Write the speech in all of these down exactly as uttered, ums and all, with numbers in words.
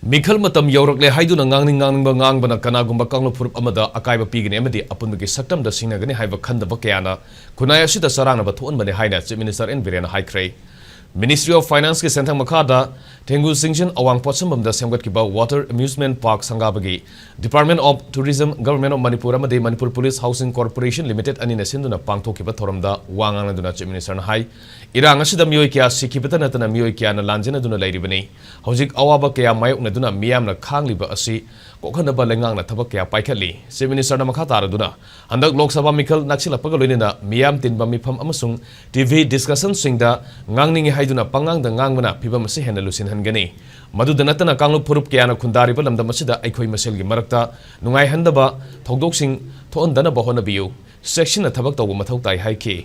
ꯃꯤꯈꯜ ꯃꯇꯝ ꯌꯧꯔꯛꯂꯦ ꯍꯥꯏꯗꯨꯅ ꯉꯥꯡꯅꯤꯡ ꯉꯥꯡꯅꯤꯡꯕ ꯉꯥꯡꯕꯅ ꯀꯅꯥꯒꯨꯝꯕ ꯀꯥꯡꯂꯨꯞ ꯐꯨꯔꯨꯞ ꯑꯃꯗ ꯑꯀꯥꯏꯕ ꯄꯤꯒꯅꯤ ꯑꯃꯗꯤ ꯑꯄꯨꯟꯕꯒꯤ ꯁꯛꯇꯝꯗ ꯁꯤꯡꯅꯒꯅꯤ ꯍꯥꯏꯕ ꯈꯟꯗꯕ ꯀꯌꯥꯅ ꯈꯨꯟꯅꯥꯏ ꯑꯁꯤꯗ ꯆꯔꯥꯡꯅꯕ ꯊꯣꯛꯍꯟꯕꯅꯤ ꯍꯥꯏꯅ Chief Minister N. ꯕꯤꯔꯦꯟꯅ ꯍꯥꯏꯈ꯭ꯔꯦ꯫ Ministry of Financeꯀꯤ ꯁꯦꯟꯊꯪ ꯃꯈꯥꯗ ꯊꯦꯡꯒꯨ ꯆꯤꯡꯖꯤꯟ ꯑꯋꯥꯡ ꯄꯣꯠꯁꯪꯕꯝꯗ ꯁꯦꯝꯒꯠꯈꯤꯕ Water Amusement Park ꯁꯪꯒꯥꯕꯒꯤ Department of Tourism, Government of Manipur ꯑꯃꯗꯤ Manipur Police Housing Corporation Limited ꯑꯅꯤꯅ ꯁꯤꯟꯗꯨꯅ ꯄꯥꯡꯊꯣꯛꯈꯤꯕ ꯊꯧꯔꯝꯗ ꯋꯥ ꯉꯥꯡꯅꯗꯨꯅ Chief Ministerꯅ ꯍꯥꯏ, ꯏꯔꯥꯡ ꯑꯁꯤꯗ ꯃꯤꯑꯣꯏ ꯀꯌꯥ ꯁꯤꯈꯤꯕꯇ ꯅꯠꯇꯅ ꯃꯤꯑꯣꯏ ꯀꯌꯥꯅ ꯂꯥꯟꯖꯦꯟꯅꯗꯨꯅ ꯂꯩꯔꯤꯕꯅꯤ꯫ ꯍꯧꯖꯤꯛ ꯑꯋꯥꯕ ꯀꯌꯥ ꯃꯥꯌꯣꯛꯅꯗꯨꯅ ꯃꯤꯌꯥꯝꯅ ꯈꯥꯡꯂꯤꯕ ꯑꯁꯤ ꯀꯣꯛꯍꯟꯅꯕ ꯂꯩꯉꯥꯛꯅ ꯊꯕꯛ ꯀꯌꯥ ꯄꯥꯏꯈꯠꯂꯤ꯫ Chief Ministerꯅ ꯃꯈꯥ ꯇꯥꯔꯗꯨꯅ, ꯍꯟꯗꯛ ꯂꯣꯛ ꯁꯚꯥ ꯃꯤꯈꯜ ꯅꯛꯁꯤꯜꯂꯛꯄꯒ ꯂꯣꯏꯅꯅ ꯃꯤꯌꯥꯝ ꯇꯤꯟꯕ ꯃꯤꯐꯝ ꯑꯃꯁꯨꯡ T V discussionꯁꯤꯡꯗ ꯉꯥꯡꯅꯤꯡꯏ ꯍꯥꯏꯗꯨꯅ ꯄꯉꯥꯡꯗ ꯉꯥꯡꯕꯅ ꯐꯤꯚꯝ ꯑꯁꯤ ꯍꯦꯟꯅ ꯂꯨꯁꯤꯟꯍꯟꯒꯅꯤ꯫ ꯃꯗꯨꯗ ꯅꯠꯇꯅ ꯀꯥꯡꯂꯨꯞ ꯐꯨꯔꯨꯞ ꯀꯌꯥꯅ ꯈꯨꯟꯗꯥꯔꯤꯕ ꯂꯝꯗꯝ ꯑꯁꯤꯗ ꯑꯩꯈꯣꯏ ꯃꯁꯦꯜꯒꯤ ꯃꯔꯛꯇ ꯅꯨꯡꯉꯥꯏꯍꯟꯗꯕ ꯊꯧꯗꯣꯛꯁꯤꯡ ꯊꯣꯛꯍꯟꯗꯅꯕ ꯍꯣꯠꯅꯕꯤꯌꯨ꯫ ꯆꯦꯛꯁꯤꯟꯅ ꯊꯕꯛ ꯇꯧꯕ ꯃꯊꯧ ꯇꯥꯏ ꯍꯥꯏꯈꯤ꯫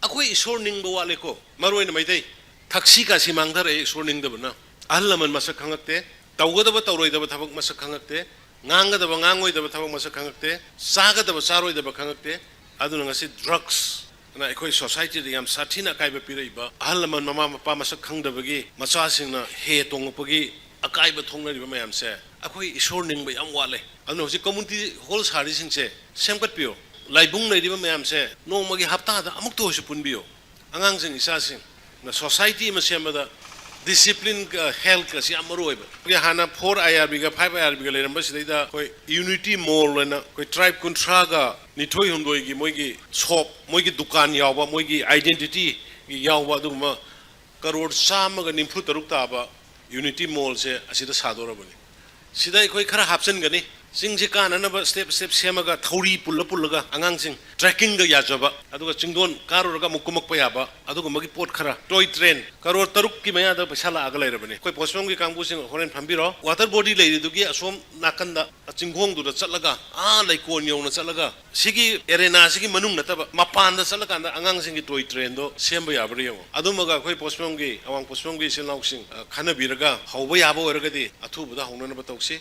ꯑꯩꯈꯣꯏ ꯏꯁꯣꯔ ꯅꯤꯡꯕ ꯋꯥꯠꯂꯦꯀꯣ, ꯃꯔꯨ ꯑꯣꯏꯅ ꯃꯩꯇꯩ꯫ ꯊꯛꯁꯤꯀꯥꯁꯤ ꯃꯥꯡꯊꯔꯛꯑꯦ ꯏꯁꯣꯔ ꯅꯤꯡꯗꯕꯅ꯫ ꯑꯍꯜ ꯂꯃꯟ ꯃꯁꯛ ꯈꯪꯉꯛꯇꯦ, ꯇꯧꯒꯗꯕ ꯇꯧꯔꯣꯏꯗꯕ ꯊꯕꯛ ꯃꯁꯛ ꯈꯪꯉꯛꯇꯦ, ꯉꯥꯡꯒꯗꯕ ꯉꯥꯡꯉꯣꯏꯗꯕ ꯊꯕꯛ ꯃꯁꯛ ꯈꯪꯉꯛꯇꯦ, ꯆꯥꯒꯗꯕ ꯆꯥꯔꯣꯏꯗꯕ ꯈꯪꯉꯛꯇꯦ꯫ ꯑꯗꯨꯅ ꯉꯁꯤ drugsꯅ ꯑꯩꯈꯣꯏ societyꯗ ꯌꯥꯝ ꯁꯥꯊꯤꯅ ꯑꯀꯥꯏꯕ ꯄꯤꯔꯛꯏꯕ, ꯑꯍꯜ ꯂꯃꯟ ꯃꯃꯥ ꯃꯄꯥ ꯃꯁꯛ ꯈꯪꯗꯕꯒꯤ ꯃꯆꯥꯁꯤꯡꯅ ꯍꯦ ꯇꯣꯡꯉꯛꯄꯒꯤ ꯑꯀꯥꯏꯕ ꯊꯣꯛꯅꯔꯤꯕ ꯃꯌꯥꯝꯁꯦ ꯑꯩꯈꯣꯏ ꯏꯁꯣꯔ ꯅꯤꯡꯕ ꯌꯥꯝ ꯋꯥꯠꯂꯦ꯫ ꯑꯗꯨꯅ ꯍꯧꯖꯤꯛ community hall ꯁꯥꯔꯤꯁꯤꯡꯁꯦ ꯁꯦꯝꯒꯠꯄꯤꯌꯨ꯫ ꯂꯥꯏꯕꯨꯡ ꯂꯩꯔꯤꯕ ꯃꯌꯥꯝꯁꯦ ꯅꯣꯡꯃꯒꯤ ꯍꯞꯇꯥꯗ ꯑꯃꯨꯛꯇ ꯑꯣꯏꯔꯁꯨ ꯄꯨꯟꯕꯤꯌꯨ꯫ ꯑꯉꯥꯡꯁꯤꯡ, ꯏꯆꯥꯁꯤꯡꯅ society ꯑꯃ ꯁꯦꯝꯕꯗ discipline, health ꯑꯁꯤ ꯌꯥꯝ ꯃꯔꯨ ꯑꯣꯏꯕ꯫ ꯑꯩꯈꯣꯏꯒꯤ ꯍꯥꯟꯅ four IRBꯒ five IRBꯒ ꯂꯩꯔꯝꯕꯁꯤꯗꯩꯗ ꯑꯩꯈꯣꯏ unity mall ꯑꯣꯏꯅ ꯑꯩꯈꯣꯏ tribe ꯀꯨꯟꯊ꯭ꯔꯥꯒ ꯅꯤꯊꯣꯏ ꯍꯨꯝꯗꯣꯏꯒꯤ ꯃꯣꯏꯒꯤ shop, ꯃꯣꯏꯒꯤ ꯗꯨꯀꯥꯟ ꯌꯥꯎꯕ, ꯃꯣꯏꯒꯤ identity ꯌꯥꯎꯕ ꯑꯗꯨꯒꯨꯝꯕ ꯀꯔꯣꯔ ꯆꯥꯝꯃꯒ ꯅꯤꯐꯨ ꯇꯔꯨꯛ ꯇꯥꯕ unity mallꯁꯦ ꯑꯁꯤꯗ ꯁꯥꯗꯧꯔꯕꯅꯤ꯫ ꯁꯤꯗ ꯑꯩꯈꯣꯏ ꯈꯔ ꯍꯥꯞꯆꯤꯟꯒꯅꯤ꯫ ꯆꯤꯡꯁꯤ ꯀꯥꯅꯅꯕ step step ꯁꯦꯝꯃꯒ ꯊꯧꯔꯤ ꯄꯨꯜꯂ ꯄꯨꯜꯂꯒ ꯑꯉꯥꯡꯁꯤꯡ trekkingꯒ ꯌꯥꯖꯕ, ꯑꯗꯨꯒ ꯆꯤꯡꯗꯣꯟ ꯀꯥꯔꯨꯔꯒ ꯑꯃꯨꯛ ꯀꯨꯝꯃꯛꯄ ꯌꯥꯕ ꯑꯗꯨꯒꯨꯝꯕꯒꯤ ꯄꯣꯠ ꯈꯔ꯫ Toy train ꯀꯔꯣꯔ ꯇꯔꯨꯛꯀꯤ ꯃꯌꯥꯗ ꯄꯩꯁꯥ ꯂꯥꯛꯑꯒ ꯂꯩꯔꯕꯅꯤ꯫ ꯑꯩꯈꯣꯏ ꯄꯣꯁꯐꯝꯒꯤ ꯀꯥꯡꯕꯨꯁꯤꯡ ꯍꯣꯔꯦꯟ ꯐꯝꯕꯤꯔꯣ꯫ Water body ꯂꯩꯔꯤꯗꯨꯒꯤ ꯑꯁꯣꯝ ꯅꯥꯀꯟꯗ ꯆꯤꯡꯈꯣꯡꯗꯨꯗ ꯆꯠꯂꯒ, ꯑꯥ ꯂꯩꯀꯣꯟ ꯌꯧꯅ ꯆꯠꯂꯒ, ꯁꯤꯒꯤ arenaꯁꯤꯒꯤ ꯃꯅꯨꯡ ꯅꯠꯇꯕ ꯃꯄꯥꯟꯗ ꯆꯠꯂꯀꯥꯟꯗ ꯑꯉꯥꯡꯁꯤꯡꯒꯤ toy trainꯗꯣ ꯁꯦꯝꯕ ꯌꯥꯕ꯭ꯔꯥ ꯌꯦꯡꯉꯣ꯫ ꯑꯗꯨꯃꯒ ꯑꯩꯈꯣꯏ ꯄꯣꯁꯐꯝꯒꯤ, ꯑꯋꯥꯡ ꯄꯣꯁꯐꯝꯒꯤ ꯏꯆꯤꯜ ꯏꯅꯥꯎꯁꯤꯡ, ꯑ, ꯈꯟꯅꯕꯤꯔꯒ ꯍꯧꯕ ꯌꯥꯕ ꯑꯣꯏꯔꯒꯗꯤ ꯑꯊꯨꯕꯗ ꯍꯧꯅꯅꯕ ꯇꯧꯁꯤ꯫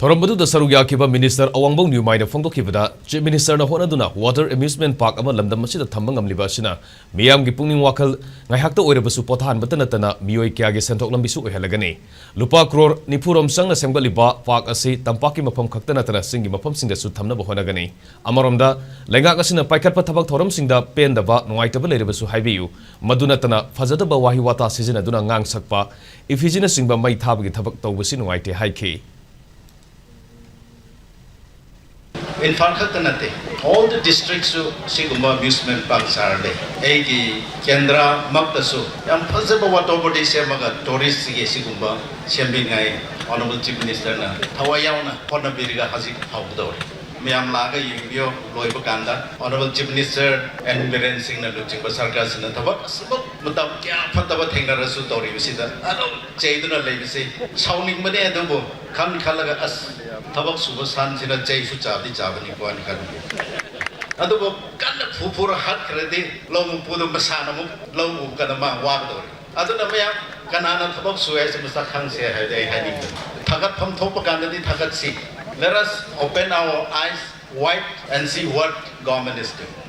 ꯊꯧꯔꯝ ꯑꯗꯨꯗ ꯁꯔꯨꯛ ꯌꯥꯈꯤꯕ ꯃꯤꯅꯤꯁꯇꯔ ꯑꯋꯥꯡꯕꯧ ꯅ꯭ꯌꯨꯃꯥꯏꯅ ꯐꯣꯡꯗꯣꯛꯈꯤꯕꯗ, ꯆꯤꯐ ꯃꯤꯅꯤꯁꯇꯔꯅ ꯍꯣꯠꯅꯗꯨꯅ ꯋꯥꯇꯔ ꯑꯦꯃ꯭ꯌꯨꯁꯃꯦꯟ ꯄꯥꯔꯛ ꯑꯃ ꯂꯝꯗꯝ ꯑꯁꯤꯗ ꯊꯝꯕ ꯉꯝꯂꯤꯕ ꯑꯁꯤꯅ ꯃꯤꯌꯥꯝꯒꯤ ꯄꯨꯛꯅꯤꯡ ꯋꯥꯈꯜ ꯉꯥꯏꯍꯥꯛꯇ ꯑꯣꯏꯔꯕꯁꯨ ꯄꯣꯊꯥꯍꯟꯕꯇ ꯅꯠꯇꯅ ꯃꯤꯑꯣꯏ ꯀꯌꯥꯒꯤ ꯁꯦꯟꯊꯣꯛ ꯂꯝꯕꯤꯁꯨ ꯑꯣꯏꯍꯜꯂꯒꯅꯤ꯫ ꯂꯨꯄꯥ ꯀ꯭ꯔꯣꯔ ꯅꯤꯐꯨ ꯔꯣꯝ ꯆꯪꯅ ꯁꯦꯝꯒꯠꯂꯤꯕ ꯄꯥꯔꯛ ꯑꯁꯤ ꯇꯝꯄꯥꯛꯀꯤ ꯃꯐꯝ ꯈꯛꯇ ꯅꯠꯇꯅ ꯆꯤꯡꯒꯤ ꯃꯐꯝꯁꯤꯡꯗꯁꯨ ꯊꯝꯅꯕ ꯍꯣꯠꯅꯒꯅꯤ꯫ ꯑꯃꯔꯣꯝꯗ, ꯂꯩꯉꯥꯛ ꯑꯁꯤꯅ ꯄꯥꯏꯈꯠꯄ ꯊꯕꯛ ꯊꯧꯔꯝꯁꯤꯡꯗ ꯄꯦꯟꯗꯕ, ꯅꯨꯡꯉꯥꯏꯇꯕ ꯂꯩꯔꯕꯁꯨ ꯍꯥꯏꯕꯤꯌꯨ꯫ ꯃꯗꯨ ꯅꯠꯇꯅ ꯐꯖꯗꯕ ꯋꯥꯍꯩ ꯋꯥꯇꯥ ꯁꯤꯖꯤꯟꯅꯗꯨꯅ ꯉꯥꯡ ꯁꯛꯄ, ꯏꯐꯤꯖꯤꯅꯆꯤꯡꯕ ꯃꯩ ꯊꯥꯕꯒꯤ ꯊꯕꯛ ꯇꯧꯕꯁꯤ ꯅꯨꯡꯉꯥꯏꯇꯦ ꯍꯥꯏꯈꯤ꯫ ꯏꯝꯐꯥꯜ ꯈꯛꯇ ꯅꯠꯇꯦ, all the districtꯁꯨ ꯁꯤꯒꯨꯝꯕ ꯑꯃ꯭ꯌꯨꯁꯃꯦꯟ ꯄꯥꯔꯛ ꯁꯥꯔ ꯂꯩ꯫ ꯑꯩꯒꯤ ꯀꯦꯟꯗ꯭ꯔꯃꯛꯇꯁꯨ ꯌꯥꯝ ꯐꯖꯕ ꯋꯥꯇꯔ ꯕꯣꯗꯤ ꯁꯦꯝꯃꯒ ꯇꯨꯔꯤꯁꯁꯤꯒꯤ ꯁꯤꯒꯨꯝꯕ ꯁꯦꯝꯕꯤꯉꯥꯏ ꯑꯣꯅꯔꯦꯕꯜ ꯆꯤꯐ ꯃꯤꯅꯤꯁꯇꯔꯅ ꯊꯋꯥꯏ ꯌꯥꯎꯅ ꯍꯣꯠꯅꯕꯤꯔꯒ ꯍꯧꯖꯤꯛ ꯍꯧꯒꯗꯧꯔꯦ꯫ ꯃꯌꯥꯝ ꯂꯥꯛꯑꯒ ꯌꯦꯡꯕꯤꯌꯣ꯫ ꯂꯣꯏꯕ ꯀꯥꯟꯗ honourable chief minister N Biren ꯁꯤꯡꯅ ꯂꯨꯆꯤꯡꯕ ꯁꯔꯀꯥꯔꯁꯤꯅ ꯊꯕꯛ ꯑꯁꯤꯃꯛ ꯃꯇꯝ ꯀꯌꯥ ꯐꯠꯇꯕ ꯊꯦꯡꯅꯔꯁꯨ ꯇꯧꯔꯤꯕꯁꯤꯗ ꯑꯗꯨꯝ ꯆꯩꯗꯨꯅ ꯂꯩꯕꯁꯤ ꯁꯥꯎꯅꯤꯡꯕꯅꯦ꯫ ꯑꯗꯨꯕꯨ ꯈꯟ ꯈꯜꯂꯒ ꯑꯁ, ꯊꯕꯛ ꯁꯨꯕ ꯁꯟꯁꯤꯅ ꯆꯩꯁꯨ ꯆꯥꯕꯗꯤ ꯆꯥꯕꯅꯤꯀꯣ ꯍꯥꯏꯅ ꯈꯟꯕꯤ꯫ ꯑꯗꯨꯕꯨ ꯀꯟꯅ ꯐꯨ ꯐꯨꯔ ꯍꯥꯠꯈ꯭ꯔꯗꯤ ꯂꯧ ꯃꯄꯨꯗꯣ ꯃꯁꯥꯅ ꯑꯃꯨꯛ ꯂꯧ ꯎꯕ ꯀꯥꯟꯗ ꯃꯥ ꯋꯥꯒꯗꯧꯔꯤ꯫ ꯑꯗꯨꯅ ꯃꯌꯥꯝ ꯀꯅꯥꯅ ꯊꯕꯛ ꯁꯨꯏ ꯍꯥꯏꯁꯦ ꯃꯁꯛ ꯈꯪꯁꯦ ꯍꯥꯏꯕꯗꯤ ꯑꯩ ꯍꯥꯏꯅꯤꯡꯕꯅꯤ꯫ ꯊꯥꯒꯠꯐꯝ ꯊꯣꯛꯄ ꯀꯥꯟꯗꯗꯤ ꯊꯥꯒꯠꯁꯤ꯫ Let us open our eyes wide and see what government is doing.